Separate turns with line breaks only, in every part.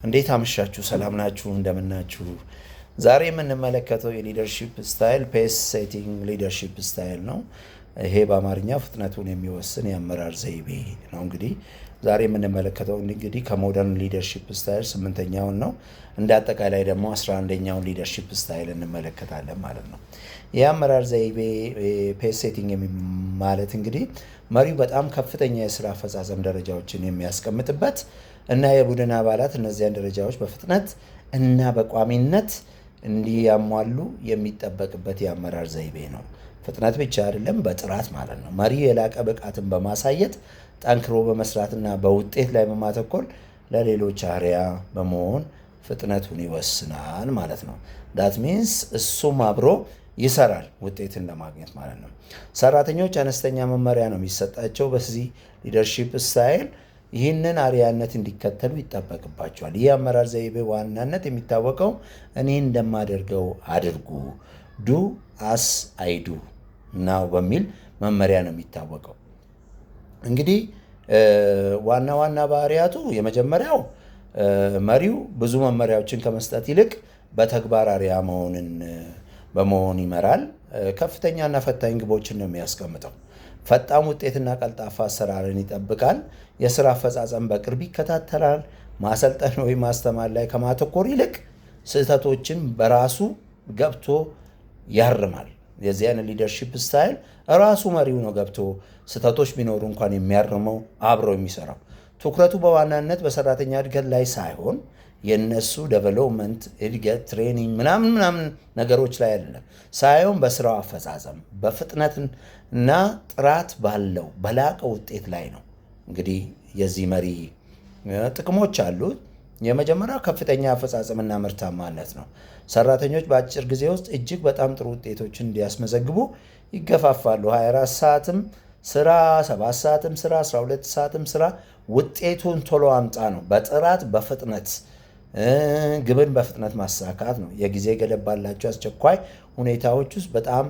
እንዴት አመሻችሁ? ሰላም ናችሁ? እንደምናችሁ? ዛሬ የምንመለከተው የ leadership style pace setting leadership style ነው። ይሄ በአማርኛ ፍጥነቱን የሚወስን የአመራር ዘይቤ ነው። እንግዲህ ዛሬ የምንመለከተው እንግዲህ ከ modern leadership style ስምንተኛውን ነው። እንደ አጠቃላይ ደግሞ 11ኛውን leadership style እንመለከታለን ማለት ነው። የአመራር ዘይቤ pace setting ማለት እንግዲህ መሪው በጣም ከፍተኛ የስራ አፈጻጸም ደረጃዎችን የሚያስቀምጥበት እና የቡድን አባላት እነዚያን ደረጃዎች በፍጥነት እና በቋሚነት እንዲያሟሉ የሚጠበቅበት የአመራር ዘይቤ ነው። ፍጥነት ብቻ አይደለም፣ በጥራት ማለት ነው። መሪው የላቀ ብቃትን በማሳየት፣ ጠንክሮ በመስራትና በውጤት ላይ በማተኮር ለሌሎች አርአያ በመሆን ፍጥነቱን ይወስናል ማለት ነው። That means እሱም አብሮ ይሰራል ውጤትን ለማግኘት ማለት ነው። ሰራተኞች አነስተኛ መመሪያ ነው የሚሰጣቸው በዚህ leadership style፣ ይህንን አርአያነት እንዲከተሉ ይጠበቅባቸዋል። ይህ አመራር ዘይቤ ዋናነት የሚታወቀው እኔ እንደማደርገው አድርጉ፣ do as I do now በሚል መመሪያ ነው የሚታወቀው። እንግዲህ ዋና ዋና ባህሪያቱ፣ የመጀመሪያው መሪው ብዙ መመሪያዎችን ከመስጠት ይልቅ በተግባር አርአያ መሆንን በመሆን ይመራል። ከፍተኛና ፈታኝ ግቦችን ነው የሚያስቀምጠው። ፈጣን ውጤትና ቀልጣፋ አሰራርን ይጠብቃል። የስራ አፈጻጸም በቅርብ ይከታተላል። ማሰልጠን ወይም ማስተማር ላይ ከማተኮር ይልቅ ስህተቶችን በራሱ ገብቶ ያርማል። የዚህ አይነት leadership style ራሱ መሪው ነው ገብቶ ስህተቶች ቢኖሩ እንኳን የሚያርመው፣ አብሮ የሚሰራው። ትኩረቱ በዋናነት በሰራተኛ እድገት ላይ ሳይሆን የነሱ development፣ እድገት፣ training ምናምን ምናምን ነገሮች ላይ አይደለም፣ ሳይሆን በስራው አፈጻጸም በፍጥነት እና ጥራት ባለው በላቀ ውጤት ላይ ነው። እንግዲህ የዚህ መሪ ጥቅሞች አሉት። የመጀመሪያው ከፍተኛ አፈጻጸምና ምርታማነት ነው። ሰራተኞች በአጭር ጊዜ ውስጥ እጅግ በጣም ጥሩ ውጤቶችን እንዲያስመዘግቡ ይገፋፋሉ። 24 ሰዓትም ስራ፣ 7 ሰዓትም ስራ፣ 12 ሰዓትም ስራ፣ ውጤቱን ቶሎ አምጣ ነው። በጥራት፣ በፍጥነት፣ ግብን በፍጥነት ማሳካት ነው። የጊዜ ገደብ ባላቸው አስቸኳይ ሁኔታዎች ውስጥ በጣም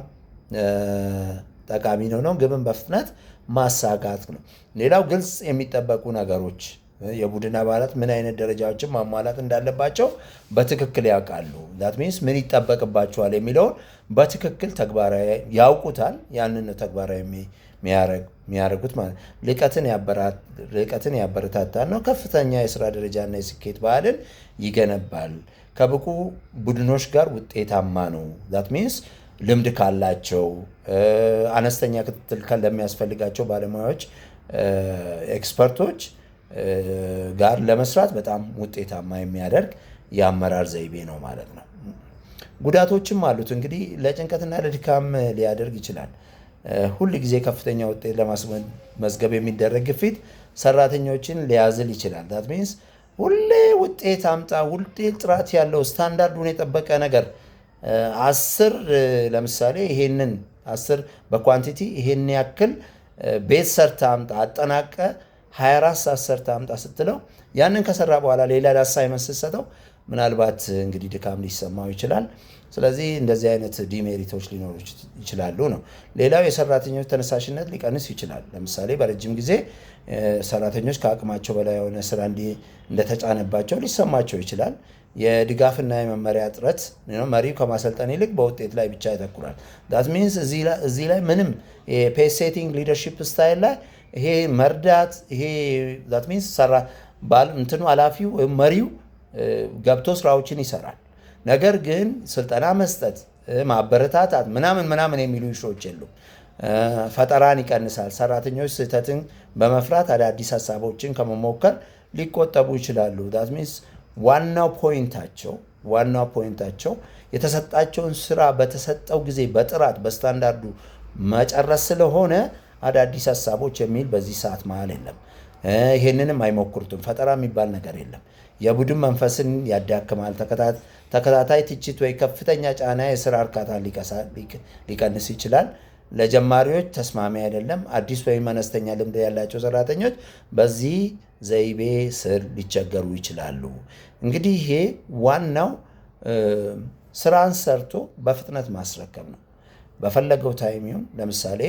ጠቃሚ ነው። ግብን በፍጥነት ማሳካት ነው። ሌላው ግልጽ የሚጠበቁ ነገሮች፣ የቡድን አባላት ምን አይነት ደረጃዎችን ማሟላት እንዳለባቸው በትክክል ያውቃሉ። That means ምን ይጠበቅባቸዋል የሚለውን በትክክል ተግባራዊ ያውቁታል። ያንን ነው ተግባራዊ የሚያደርጉት ማለት ነው። ልቀትን ያበረታታል ነው። ከፍተኛ የስራ ደረጃና የስኬት ባህልን ይገነባል። ከብቁ ቡድኖች ጋር ውጤታማ ነው። That means ልምድ ካላቸው፣ አነስተኛ ክትትል ለሚያስፈልጋቸው ባለሙያዎች፣ expert ኦች ጋር ለመስራት በጣም ውጤታማ የሚያደርግ የአመራር ዘይቤ ነው ማለት ነው። ጉዳቶችም አሉት። እንግዲህ ለጭንቀትና ለድካም ሊያደርግ ይችላል። ሁል ጊዜ ከፍተኛ ውጤት ለማስመዝገብ የሚደረግ ግፊት ሰራተኞችን ሊያዝል ይችላል። That means ሁሌ ውጤት አምጣ፣ ሁሌ ጥራት ያለው ስታንዳርዱን የጠበቀ ነገር፣ 10 ለምሳሌ ይሄንን 10 በ quantity ይሄን ያክል ቤት ሰርተህ አምጣ፣ አጠናቀህ 24 ሰዓት ሰርተህ አምጣ ስትለው ያንን ከሰራ በኋላ ሌላ assignment ስትሰጠው ምናልባት እንግዲህ ድካም ሊሰማው ይችላል። ስለዚህ እንደዚህ አይነት demerit ኦች ሊኖሩ ይችላሉ ነው። ሌላው የሰራተኞች ተነሳሽነት ሊቀንስ ይችላል። ለምሳሌ በረጅም ጊዜ ሰራተኞች ከአቅማቸው በላይ የሆነ ስራ እንደተጫነባቸው ሊሰማቸው ይችላል። የድጋፍና የመመሪያ እጥረት፣ መሪው ከማሰልጠን ይልቅ በውጤት ላይ ብቻ ያተኩራል። That means እዚህ ላይ ምንም pace setting leadership style ላይ ይሄ መርዳት፣ ይሄ that means ሰራ ባል እንትኑ ኃላፊው ወይም መሪው ገብቶ ስራዎችን ይሰራል። ነገር ግን ስልጠና መስጠት፣ ማበረታታት ምናምን ምናምን የሚሉ issue ዎች የሉም። ፈጠራን ይቀንሳል። ሰራተኞች ስህተትን በመፍራት አዳዲስ ሀሳቦችን ከመሞከር ሊቆጠቡ ይችላሉ። That means ዋናው point ኣቸው የተሰጣቸውን ስራ በተሰጠው ጊዜ፣ በጥራት፣ በስታንዳርዱ መጨረስ ስለሆነ አዳዲስ ሀሳቦች የሚል በዚህ ሰዓት መሀል የለም። ይሄንንም አይሞክሩትም። ፈጠራ የሚባል ነገር የለም። የቡድን መንፈስን ያዳክማል። ተከታታይ ትችት ወይ ከፍተኛ ጫና የስራ እርካታን ሊቀንስ ይችላል። ለጀማሪዎች ተስማሚ አይደለም። አዲስ ወይም አነስተኛ ልምድ ያላቸው ሰራተኞች በዚህ ዘይቤ ስር ሊቸገሩ ይችላሉ። እንግዲህ ይሄ ዋናው ስራን ሰርቶ በፍጥነት ማስረከብ ነው። በፈለገው time ይሁን፣ ለምሳሌ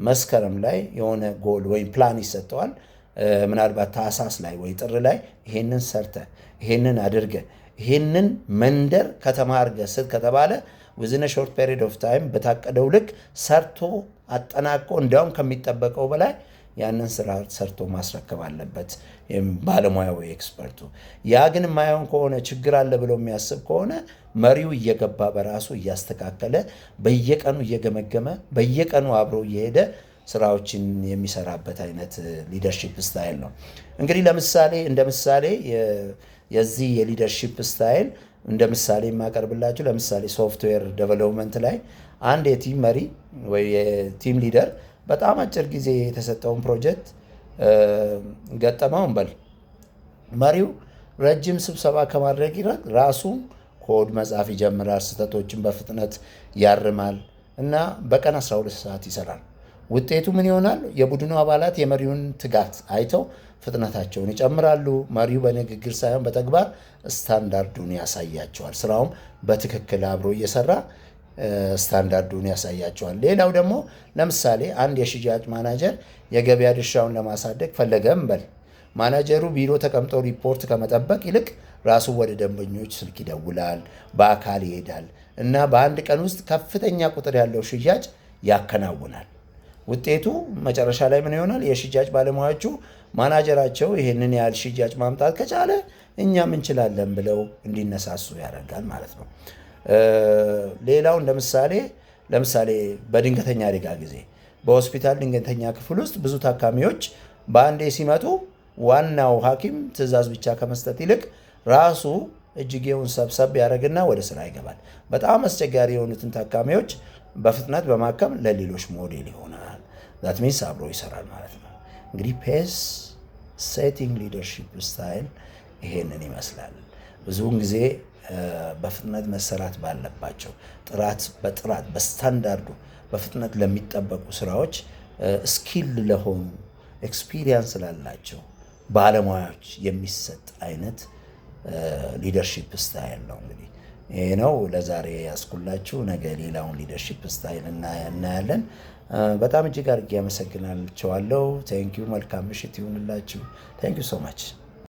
መስከረም ላይ የሆነ ጎል ወይም ፕላን ይሰጠዋል። ምናልባት ታህሳስ ላይ ወይ ጥር ላይ ይሄንን ሰርተህ፣ ይሄንን አድርገህ፣ ይሄንን መንደር ከተማ አድርገህ ስጥ ከተባለ within a short period of time በታቀደው ልክ ሰርቶ አጠናቆ እንዲያውም ከሚጠበቀው በላይ ያንን ስራ ሰርቶ ማስረከብ አለበት ባለሙያው፣ expert ኡ። ያ ግን የማይሆን ከሆነ፣ ችግር አለ ብሎ የሚያስብ ከሆነ መሪው እየገባ በራሱ እያስተካከለ፣ በየቀኑ እየገመገመ፣ በየቀኑ አብሮ እየሄደ ስራዎችን የሚሰራበት አይነት leadership style ነው። እንግዲህ ለምሳሌ እንደ ምሳሌ የዚህ የ leadership style እንደ ምሳሌ የማቀርብላችሁ ለምሳሌ software development ላይ አንድ የ team መሪ ወይ የ team leader በጣም አጭር ጊዜ የተሰጠውን ፕሮጀክት ገጠመው እንበል። መሪው ረጅም ስብሰባ ከማድረግ ይልቅ ራሱ ኮድ መጻፍ ይጀምራል፣ ስህተቶችን በፍጥነት ያርማል እና በቀን 12 ሰዓት ይሰራል። ውጤቱ ምን ይሆናል? የቡድኑ አባላት የመሪውን ትጋት አይተው ፍጥነታቸውን ይጨምራሉ። መሪው በንግግር ሳይሆን በተግባር ስታንዳርዱን ያሳያቸዋል። ስራውም በትክክል አብሮ እየሰራ ስታንዳርዱን ያሳያቸዋል። ሌላው ደግሞ ለምሳሌ አንድ የሽያጭ ማናጀር የገበያ ድርሻውን ለማሳደግ ፈለገ እንበል። ማናጀሩ ቢሮ ተቀምጦ ሪፖርት ከመጠበቅ ይልቅ ራሱ ወደ ደንበኞች ስልክ ይደውላል፣ በአካል ይሄዳል እና በአንድ ቀን ውስጥ ከፍተኛ ቁጥር ያለው ሽያጭ ያከናውናል። ውጤቱ መጨረሻ ላይ ምን ይሆናል? የሽያጭ ባለሙያዎቹ ማናጀራቸው ይህንን ያህል ሽያጭ ማምጣት ከቻለ እኛም እንችላለን ብለው እንዲነሳሱ ያደርጋል ማለት ነው። ሌላው እንደ ምሳሌ ለምሳሌ በድንገተኛ አደጋ ጊዜ በሆስፒታል ድንገተኛ ክፍል ውስጥ ብዙ ታካሚዎች በአንዴ ሲመጡ ዋናው ሐኪም ትዕዛዝ ብቻ ከመስጠት ይልቅ ራሱ እጅጌውን ሰብሰብ ያደርግና ወደ ስራ ይገባል። በጣም አስቸጋሪ የሆኑትን ታካሚዎች በፍጥነት በማከም ለሌሎች ሞዴል ይሆናል። That means አብሮ ይሰራል ማለት ነው። እንግዲህ pace setting leadership style ይሄንን ይመስላል። ብዙውን ጊዜ በፍጥነት መሰራት ባለባቸው፣ ጥራት በጥራት በስታንዳርዱ በፍጥነት ለሚጠበቁ ስራዎች skill ለሆኑ፣ experience ላላቸው ባለሙያዎች የሚሰጥ አይነት leadership style ነው። እንግዲህ ይሄ ነው ለዛሬ ያስኩላችሁ። ነገ ሌላውን leadership style እናያለን። በጣም እጅግ አድርጌ አመሰግናችኋለሁ። Thank you። መልካም ምሽት ይሁንላችሁ። Thank you so much።